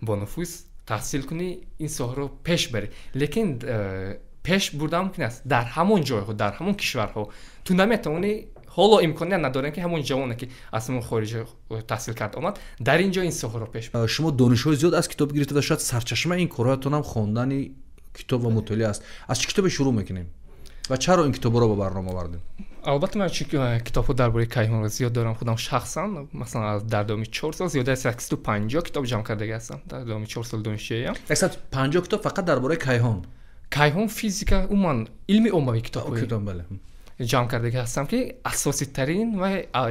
бонуфуз таҳсил кунӣ, ин соҳаро пеш барӣ. Лекин пеш бурдан мумкин аст дар ҳамон ҷойҳо, дар ҳамон кишварҳо. Ту наметавонӣ, ҳоло имконият надорем, ки ҳамон ҷавоне, ки аз ҳамон хориҷа таҳсил кард омад, дар ин ҷо ин соҳаро пеш барад. Шумо донишҳои зиёд аз китоб гирифта ва шояд сарчашмаи ин корҳоятон ҳам хондани китоб ва мутолиа аст. Аз чӣ китобе шурӯъ мекунем ва чаро ин китобро ба барнома овардем? Албатта, ман китобҳо дар бораи кайҳонро зиёд дорам худам шахсан. Масалан, дар давоми 4 сол зиёда аз 150 китоб ҷамъ кардаги ҳастам дар давоми 4 соли донишҷӯиям. 150 китоб фақат дар бораи кайҳон? Кайҳон, физика, умуман илми оммавӣ китобҳои ҷамъ кардаги ҳастам, ки асоситарин ва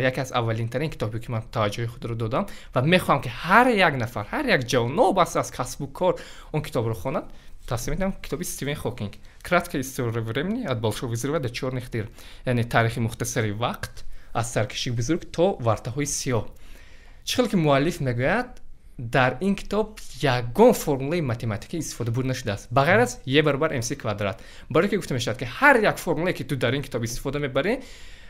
яке аз аввалинтарин китобе, ки ман таваҷҷӯҳи худро додам ва мехоҳам, ки ҳар як нафар, ҳар як ҷавон, новобаста аз касбу кор, он китобро хонад, тавсия медиҳам китоби Стивен Хокинг «Краткая история времени от большого взрыва до чёрных дыр», яъне таърихи мухтасари вақт аз саркашии бузург то вартаҳои сиёҳ. Чӣ хел ки муаллиф мегӯяд, дар ин китоб ягон формулаи математикӣ истифода бурда нашудааст, ба ғайр аз е баробар мс квадрат, барое ки гуфта мешавад, ки ҳар як формулае, ки ту дар ин китоб истифода мебарӣ,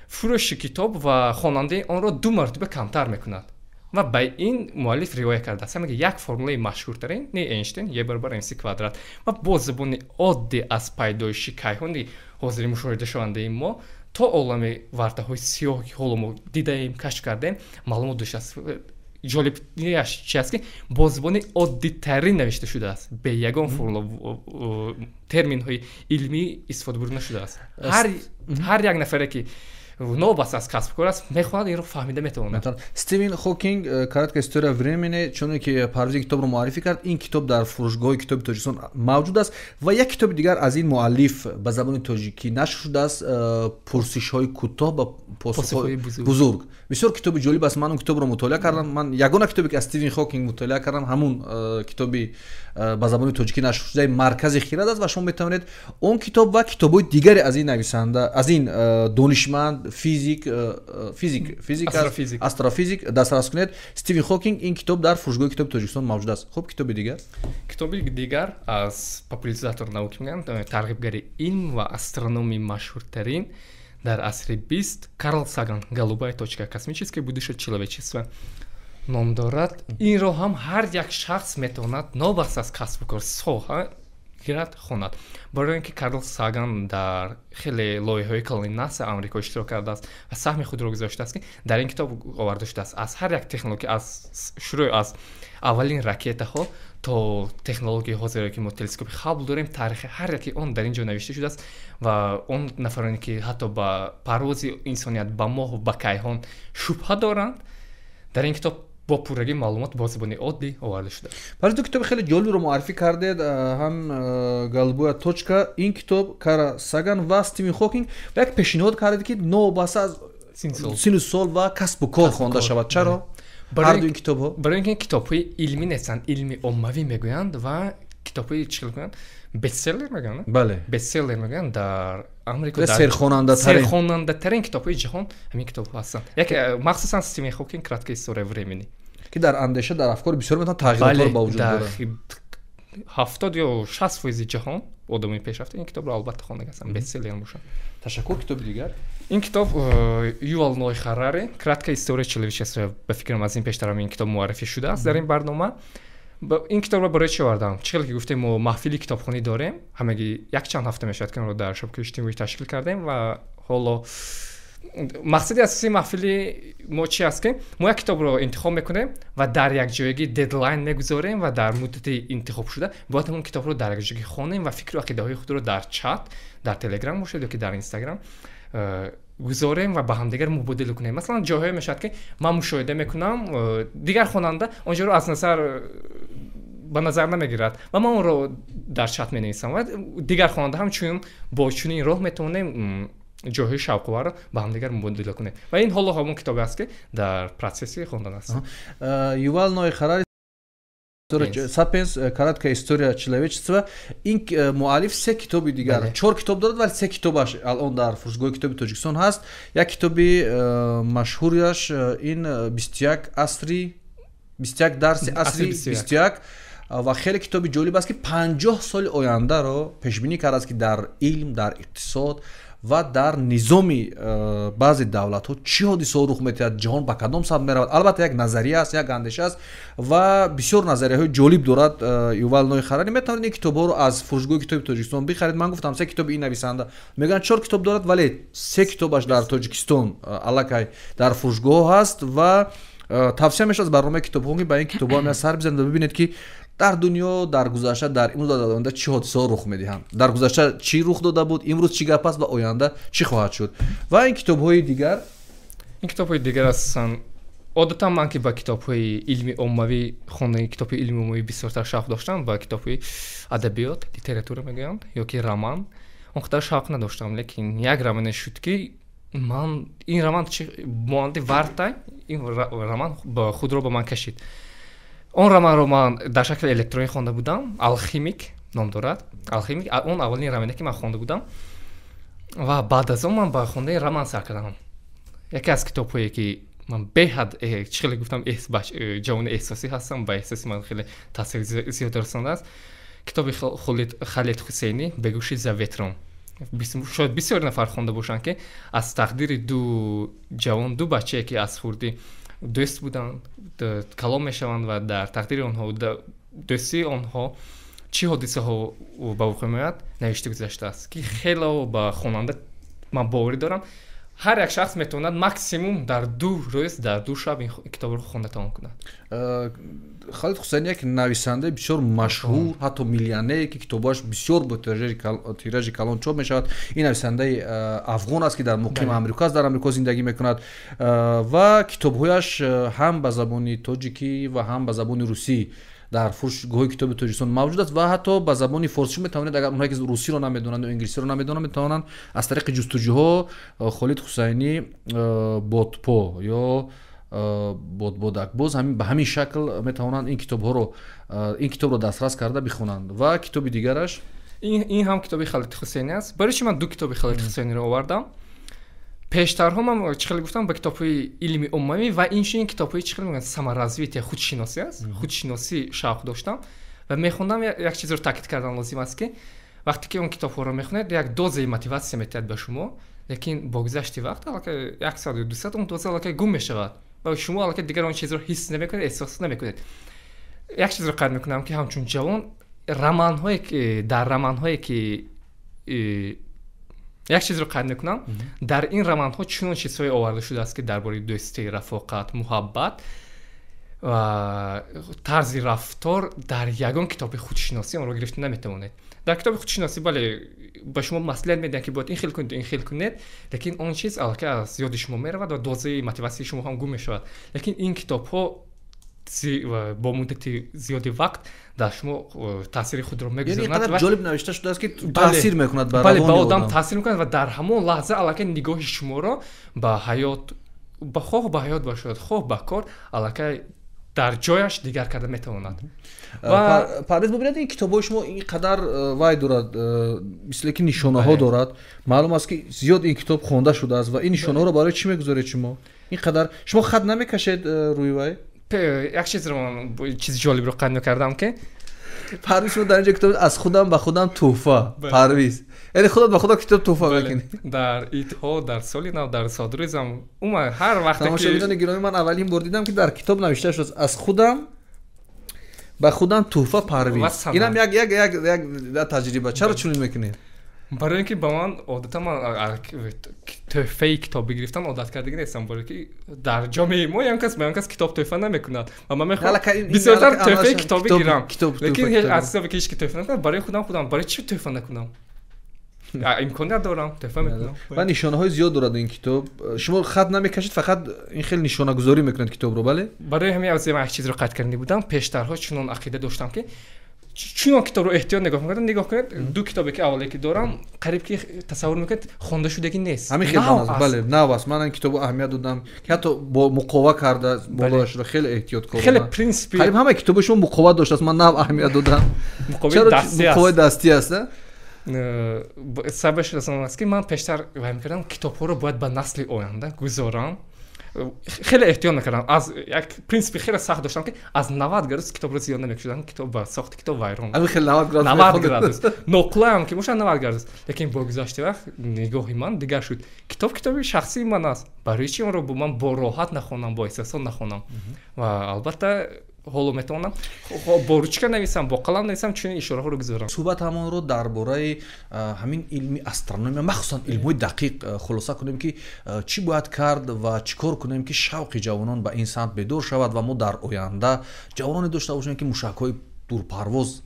фурӯши китоб ва хонандаи онро ду маротиба камтар мекунад. Ва ба ин муаллиф риоя кардааст. Ҳамаги як формулаи машҳуртарин не Эйнштейн, е баробар мс квадрат, ва бо забони оддӣ аз пайдоиши кайҳони ҳозири мушоҳидашавандаи мо то олами вартаҳои сиёҳ, ки ҳоло мо дидаем, кашф кардаем, маълумот доштааст. Ҷолибияш чи аст, ки бо забони оддитарин навишта шудааст, бе ягон формула, терминҳои илмӣ истифода бурда нашудааст. Ҳар як нафаре, ки новобаста аз касбу кор аст, мехоҳад, инро фаҳмида метавонад. Стивен Хокинг «Краткая история времени», чуне ки Парвиз китобро муаррифӣ кард, ин китоб дар фурӯшгоҳи китоби Тоҷикистон мавҷуд аст. Ва як китоби дигар аз ин муаллиф ба забони тоҷикӣ нашр шудааст, «Пурсишҳои кӯтоҳ ба посухҳои бузург». Бисёр китоби ҷолиб аст. Ман он китобро мутолиа кардам. Ман ягона китобе, ки аз Стивен Хокинг мутолиа кардам, ҳамун китоби ба забони тоҷикӣ нашр шудаи «Маркази хирад» аст. Ва шумо метавонед он китоб ва китобҳои дигаре аз ин нависанда, аз ин донишманд, физик, астрофизик дастрас кунед. Стивен Хокинг, ин китоб дар фурӯшгоҳи китоби Тоҷикистон мавҷуд аст. Хуб, китоби дигар? Китоби дигар аз популяризатор науки мегӯянд, тарғибгари илм ва астрономи машҳуртарин дар асри 20, Карл Саган, «Голубая точка. Космическое будущее человечества» ном дорад. Инро ҳам ҳар як шахс метавонад, новобаста аз касбу кор, соҳа гирад, хонад, барои ин ки Карл Саган дар хеле лоиҳаҳои калони НАСА Амрико иштирок кардааст ва саҳми худро гузоштааст, ки дар ин китоб оварда шудааст аз ҳар як технология, аз шурӯъ аз аввалин ракетаҳо то технологияи ҳозире, ки мо телескопи Хаббл дорем, таърихи ҳар яки он дар ин ҷо навишта шудааст. Ва он нафароне, ки ҳатто ба парвози инсоният ба моҳу ба кайҳон шубҳа доранд, дар ин китоб бо пуррагӣ маълумот бо забони оддӣ оварда шудааст. Парвиз, ду китоби хеле ҷолибро муаррифӣ кардед, ҳам «Голубая точка», ин китоб Карл Саган ва Стивен Хокинг, ва як пешниҳод кардед, ки новобаста аз синну сол ва касбу кор хонда шавад. Чаро ҳар ду ин китобҳо? Барои ин ки китобҳои илмӣ нестанд, илми оммавӣ мегӯянд ва китобҳои, чӣ хел мегӯянд, бестселлер мегӯянд. Бале. Бестселлер мегӯянд дар Амрико. Серхонандатарин. Серхонандатарин китобҳои ҷаҳон ҳамин китобҳо ҳастанд, яке махсусан Стивен Хокинг «Краткая история времени». Ки дар андеша, дар афкори бисёр метавонад тағйиротҳоро ба вуҷуд биёрад. 70 ё 60% ҷаҳон одамои пешрафта ин китобро албатта хонда ҳастанд, бестселлер бошанд. Ташаккур. Китоби дигар? Ин китоб Ювал Ной Харари, «Краткая история человечества». Ба фикрам, аз ин пештарам ин китоб муаррифӣ шудааст дар ин барнома. Ин китобро барои чӣ овардам? Чӣ хеле ки гуфтем, мо маҳфили китобхонӣ дорем, ҳамагӣ якчанд ҳафта мешавад, ки онро дар шабакаи иҷтимоӣ ташкил кардем. Ва ҳоло мақсади асосии маҳфили мо чи аст, ки мо як китобро интихоб мекунем ва дар якҷоягӣ дедлайн мегузорем ва дар муддати интихобшуда бояд ҳамон китобро дар якҷоягӣ хонем ва фикру ақидаҳои худро дар чат, дар Телеграм бошад ё ки дар Инстаграм, гузорем ва ба ҳамдигар мубодила кунем. Масалан, ҷойҳое мешавад, ки ман мушоҳида мекунам, дигар хонанда он ҷоро аз назар ба назар намегирад ва ман онро дар чат менависам ва дигар хонанда ҳам чунин. Бо чунин роҳ метавонем ҷойҳои шавқоварро ба ҳамдигар мубодила кунем. Ва ин ҳоло ҳамон китобе аст, ки дар процесси хондан аст. Ювал Ной Харари, «Сапиенс. Краткая история человечества». Ин муаллиф се китоби дигар, чор китоб дорад, вале се китобаш алон дар фурӯшгоҳи китоби Тоҷикистон ҳаст. Як китоби машҳураш ин «21 асри, 21 дарси асри 21» ва хеле китоби ҷолиб аст, ки 50 соли ояндаро пешбинӣ кардааст, ки дар илм, дар иқтисод ва дар низоми баъзе давлатҳо чӣ ҳодисаҳо рух медиҳад, ҷаҳон ба кадом самт меравад. Албатта, як назария аст, як андеша аст ва бисёр назарияҳои ҷолиб дорад Ювал Ной Харари. Метавонед ин китобҳоро аз фурӯшгоҳи китоби Тоҷикистон бихаред. Ман гуфтам, се китоби ин нависанда, мегӯянд, чор китоб дорад, вале се китобаш дар Тоҷикистон аллакай дар фурӯшгоҳҳо ҳаст ва тавсия мешавад аз барномаи китобхон, ки ба ин китобҳо ҳам сар бизанед ва бибинед, ки дар дунё дар гузашта, дар имрӯз ва дар оянда чӣ ҳодисаҳо рух медиҳанд, дар гузашта чӣ рух дода буд, имрӯз чӣ гап аст ва оянда чӣ хоҳад шуд. Ва ин китобҳои дигар? Ин китобҳои дигар астанд. Одатан ман ки ба китобҳои илми оммавӣ, хонаи китоби илми оммавӣ бисёртар шавқ доштам, ба китобҳои адабиёт, литература мегӯянд, ё ки роман он қадар шавқ надоштам. Лекин як романе шуд, ки ман ин роман монанди варта ин роман худро ба ман кашид. Он романро ман дар шакли электронӣ хонда будам, «Алхимик» ном дорад. «Алхимик» он аввалин романе, ки ман хонда будам, ва баъд аз он ман ба хондани роман сар кардам. Яке аз китобҳое, ки ман беҳад чӣ хеле гуфтам, ҷавони эҳсосӣ ҳастам, ба эҳсоси ман хеле таъсири зиёд расондааст, китоби Халид Ҳусейнӣ «Бегущий за ветром». Шояд бисёр нафар хонда бошанд, ки аз тақдири ду ҷавон, ду бачае, ки аз хурдӣ дӯст буданд, калон мешаванд ва дар тақдири онҳо, дӯстии онҳо чӣ ҳодисаҳо ба вуқӯъ меояд, навишта гузаштааст, ки хело ба хонанда, ман боварӣ дорам, ҳар як шахс метавонад максимум дар 2 рӯз, дар 2 шаб ин китобро хонда тамом кунад. Халид Ҳусайни як нависандаи бисёр машҳур, ҳатто миллионер, ки китобҳояш бисёр бо тиражи калон чоп мешавад. Ин нависандаи афғон аст, ки дар муқими Амрико аст, дар Амрико зиндагӣ мекунад ва китобҳояш ҳам ба забони тоҷикӣ ва ҳам ба забони русӣ дар фурӯшгоҳҳои китоби Тоҷикистон мавҷуд аст ва ҳатто ба забони форсӣ метавонед. Агар онҳое, ки русиро намедонанд ё инглисиро намедонанд, метавонанд аз тариқи ҷустуҷӯҳо Холид Ҳусайнӣ бодпо ё бодбодак, боз ба ҳамин шакл метавонанд ин китобҳоро, ин китобро дастрас карда бихонанд. Ва китоби дигараш? Ин ҳам китоби Халид Ҳусайнӣ аст. Барои чи ман ду китоби Халид Ҳусайниро овардам? Пештарҳо ман, чӣ хеле гуфтам, ба китобҳои илми оммавӣ ва инчунин китобҳои, чӣ хеле мегӯянд, саморазвитие, худшиносӣ аст, худшиносӣ шавқ доштам ва мехондам. Як чизро таъкид кардан лозим аст, ки вақте ки он китобҳоро мехонед, як дозаи мотиватсия метиҳад ба шумо, лекин бо гузашти вақт аллакай як соат ё 2 соат он доза аллакай гум мешавад ва шумо аллакай дигар он чизро ҳис намекунед, эҳсос намекунед. Як чизро қайд мекунам, ки ҳамчун ҷавон романҳое ки дар романҳое ки як чизро қайд мекунам, дар ин романҳо чунон чизҳое оварда шудааст, ки дар бораи дӯстӣ, рафоқат, муҳаббат ва тарзи рафтор дар ягон китоби худшиносӣ онро гирифта наметавонед. Дар китоби худшиносӣ, бале, ба шумо маслиҳат медиҳанд, ки бояд ин хел кунед, ин хел кунед, лекин он чиз аллакай аз ёди шумо меравад ва дозаи мотиватсияи шумо ҳам гум мешавад. Лекин ин китобҳо бо муддати зиёди вақт дар шумо таъсири худро мегузоранд. Ҷолиб навишта шудааст, ки таъсир мекунад. Бале, ба одам таъсир мекунад ва дар ҳамон лаҳза аллакай нигоҳи шуморо ба ҳаёт, хоҳ ба ҳаёт бошад, хоҳ ба кор, аллакай дар ҷояш дигар карда метавонад. Парвез, бубинед, ин китобҳои шумо ин қадар вай дорад, мисле ки нишонаҳо дорад. Маълум аст, ки зиёд ин китоб хонда шудааст. Ва ин нишонаҳоро барои чӣ мегузоред шумо ин қадар? Шумо хат намекашед рӯи вай? Як чизро, чизи ҷолибро қайд мекардам, ки Парвиз, шумо дар инҷо китоб «Аз худам ба худам тӯҳфа», Парвиз, яъне худат ба худат китоб тӯҳфа мекунӣ? Дар идҳо, дар соли нав, дар содрӯзам, умуман ҳар вақте. Тамошобинони гиромӣ, ман аввалин бор дидам, ки дар китоб навишта шудааст «Аз худам ба худам тӯҳфа, Парвиз». Инам як таҷриба. Чаро чунин мекунед? Барои ин ки ба ман одатан ман тӯҳфаи китоб бигирифтан одат кардагӣ нестам, барои ки дар ҷомеаи мо ягон кас ба ягон кас китоб тӯҳфа намекунад ва ман мехоҳам бисёртар тӯҳфаи китобӣ гирам, лекин аз ҳисоби ки ҳеч ки тӯҳфа намекунад, барои худам барои чӣ тӯҳфа накунам? Имконият дорам, тӯҳфа мекунам. Ва нишонаҳои зиёд дорад ин китоб. Шумо хат намекашед, фақат ин хеле нишонагузорӣ мекунед китобро, бале? Барои ҳамин аз як чизро қайд карда будам. Пештарҳо чунон ақида доштам, ки чунон китобро эҳтиёт нигоҳ мекардам. Нигоҳ кунед, ду китобе ки аввале ки дорам, қариб ки тасаввур мекунед, хонда шудагӣ нест. Ҳамин хел бале, нав аст. Ман ин китобро аҳамият додам, ки ҳатто бо муқова карда болояшро, хеле эҳтиёткор. Хеле принсипи. Қариб ҳамаи китоби шумо муқова доштааст. Ман нав аҳамият додам. Муқоваи дастӣ аст. Сабабаш аз он аст, ки ман пештар вай мекардам, китобҳоро бояд ба насли оянда гузорам. Хеле эҳтиёт мекардам, аз як принсипи хеле сахт доштам, ки аз 90 градус китобро зиёд намекушодам, китоб ба сохти китоб вайрон. 90 градус ноқулаям ки бошад, 90 градус. Лекин бо гузашти вақт нигоҳи ман дигар шуд. Китоб китоби шахсии ман аст, барои чи онро ман бо роҳат нахонам, бо эҳсосот нахонам? Ва албатта, ҳоло метавонам бо ручка нависам, бо қалам нависам, чунин ишораҳоро гузорам. Суҳбат ҳамонро дар бораи ҳамин илми астрономия, махсусан илмҳои дақиқ, хулоса кунем, ки чӣ бояд кард ва чӣ кор кунем, ки шавқи ҷавонон ба ин самт бедор шавад ва мо дар оянда ҷавононе дошта бошем, ки мушакҳои дурпарвоз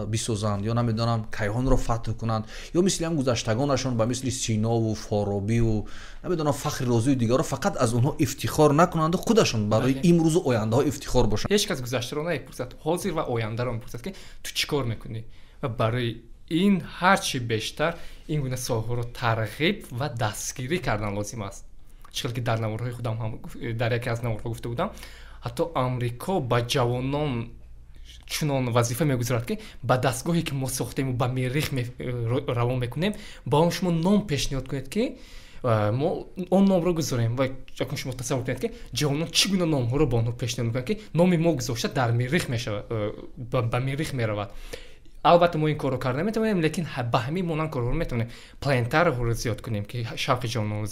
бисозанд ё, намедонам, кайҳонро фатҳ кунанд ё мисли ҳам гузаштагонашон, ба мисли Синову Форобиву, намедонам, Фахри Розию дигарро фақат аз онҳо ифтихор накунанду худашон барои имрӯзу ояндаҳо ифтихор бошанд. Ҳеҷ кас гузаштаро намепурсад, ҳозир ва ояндаро мепурсад, ки ту чӣ кор мекунӣ. Ва барои ин ҳарчи бештар ин гуна соҳаҳоро тарғиб ва дастгирӣ кардан лозим аст. Чӣ хел ки дар наворҳои худам ҳам, дар яке аз наворҳо гуфта будам, ҳатто Амрико ба ҷавонон чунон вазифа мегузорад, ки ба дастгоҳе, ки мо сохтему ба Мерих равон мекунем, ба он шумо ном пешниҳод кунед, ки мо он номро гузорем. Ва акун шумо тасаввур кунед, ки ҷавонон чӣ гуна номҳоро ба онҳо пешниҳод мекунанд, ки номи мо гузошта дар Мерих мешавад, ба Мерих меравад. Албатта, мо ин корро карда наметавонем, лекин ба ҳамин монанд корҳоро метавонем: планетарҳоро зиёд кунем, ки шавқи ҷавононро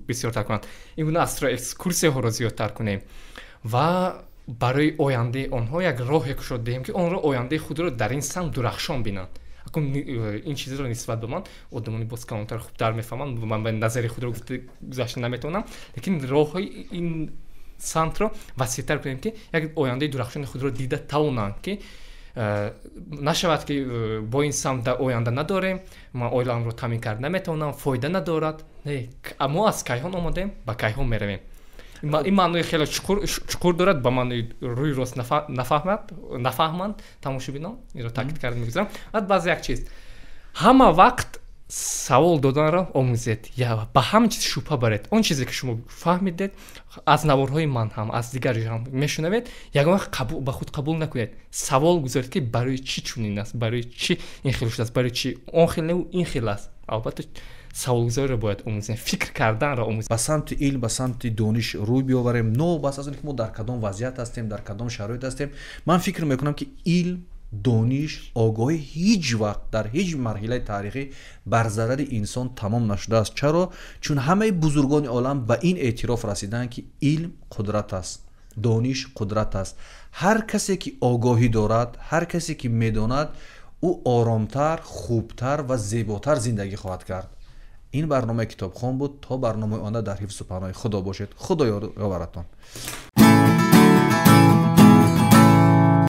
бисёртар кунанд, ин гуна астроэкскурсияҳоро зиёдтар кунем ва барои ояндаи онҳо як роҳе кушод диҳем, ки онро ояндаи худро дар ин самт дурахшон бинанд. Акун ин чизро нисбат ба ман одамони боз калонтар хубтар мефаҳманд, ман ба назари худро гуфта гузашта наметавонам, лекин роҳҳои ин самтро васеътар кунем, ки як ояндаи дурахшони худро дида тавонанд, ки нашавад, ки бо ин самт дар оянда надорем, ман оилаамро таъмин карда наметавонам, фоида надорад. Не, мо аз кайҳон омадем, ба кайҳон меравем. Ин маънои хеле чуқур дорад, ба маънои рӯи рост нафаҳманд тамошобинон, инро таъкид карда мегузарам. Баъд баъзе як чиз: ҳама вақт савол доданро омӯзед, ба ҳама чиз шубҳа баред. Он чизе, ки шумо фаҳмидед, аз наворҳои ман ҳам, аз дигар ҷо ҳам мешунавед, ягон вақт ба худ қабул накунед. Савол гузоред, ки барои чӣ чунин аст, барои чӣ ин хел шудааст, барои чӣ он хел неву ин хел аст. Албатта, саволгузориро бояд омӯзем, фикр карданро омӯзем. Ба самти илм, ба самти дониш рӯй биёварем, новобаста аз он ки мо дар кадом вазъият ҳастем, дар кадом шароит ҳастем. Ман фикр мекунам, ки илм, дониш, огоҳӣ ҳеҷ вақт дар ҳеҷ марҳилаи таърихӣ бар зарари инсон тамом нашудааст. Чаро? Чун ҳамаи бузургони олам ба ин эътироф расиданд, ки илм қудрат аст, дониш қудрат аст. Ҳар касе, ки огоҳӣ дорад, ҳар касе, ки медонад, ӯ оромтар, хубтар ва зеботар зиндагӣ хоҳад кард. Ин барномаи «Китобхон» буд. То барномаи оянда дар ҳифзу паноҳи Худо бошед. Худо ёваратон.